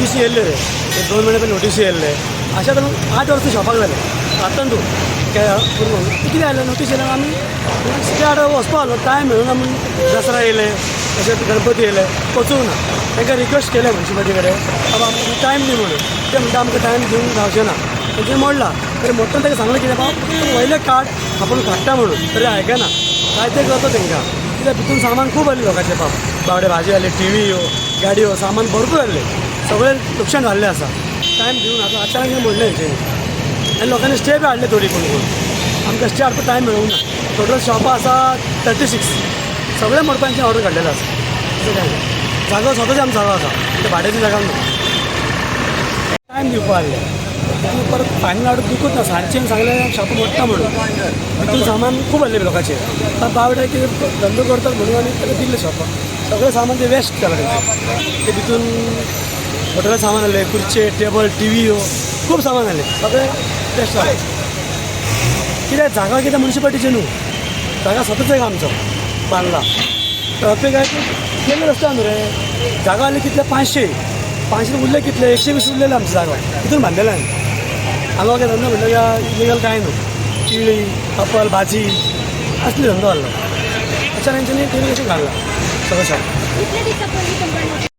नोटीसी येयल्ल्यो रे, एक 2 म्हयने पयलीं नोटीसी येयल्ले. अशें आतां 8 वर्सां शॉपाक जालें. आतां तूं कितें आयलें, नोटीस येयल्यार आमी स्टे हाडून वचपा आसलो, टायम मेळूना म्हूण. दसरा येयले, तशेंच गणपती येयले, वचूंक ना. तांकां रिक्वेस्ट केलें म्युनिसिपालिटी कडेन, बाबा आमकां टायम दी म्हणून. ते म्हणटा आमकां टायम दिवंक जावचें ना. तेंच्यांनी मोडला. तरी मोडटना तांकां सांगलें कितें, बाबा वयलें कार्ड आपूण काडटा म्हणून, तरी आयकना. काय तें करता तांकां कित्याक? भितून सामान खूब आसलें लोकांचें. बाब बावडे भाजी आसली, टिवी ह्यो गाडयो, सामान भरपूर आसलें. सगळें लुकसाण जाल्लें आसा. टायम दिवन आतां अचानक मोडलें हेंच्यांनी आनी लोकांनी स्टे बी हाडले थोडी. कोण कोण आमकां स्टे हाडपाक टायम मेळूंक ना. टोटल शॉपां आसा 36. सगळें मोडपाचें ऑर्डर काडलेलो आसा. तशें कांय ना. जागो स्वताच आमचो जागो आसा, ते भाड्याची जागा न्हू. टायम दिवपा आसलें आनी परत फायनल ऑर्डर दिवकूच ना. सांजचें सांगलें शॉप मोडटा म्हणून. भितून सामान खूब आसलें लोकांचें. आतां बावडे कितें धंदो करतात म्हणून आनी ताका दिल्लें शॉपाक. सगळें सामान तें वेस्ट जालां तेंचें. ते भितून हॉटेलां सामान आसलें, खुर्चे, टेबल, टिवी, ह्यो खूब सामान आसलें, सगळें वेस्ट जालें. कित्याक जागा कितें म्युनिसिपालिटीचे न्हू, जागा स्वताच एक आमचो बांदला. ट्रॅफिक काय केल्ले रस्ते न्हू रे. जागा आसली कितले, 500. 500 उरले कितले, 120 उरलेले. आमची जागा तितून बांदलेले आमी. हांगा काय धंदो म्हणल्यार इलिगल कांय न्हू. केळी, पापल, भाजी असली धंदो आहलो. अचानक तेंच्यांनी डेलिगेशन घालला सगळं शॉप. कितले दिसा पयलीं तुमकां नोटीस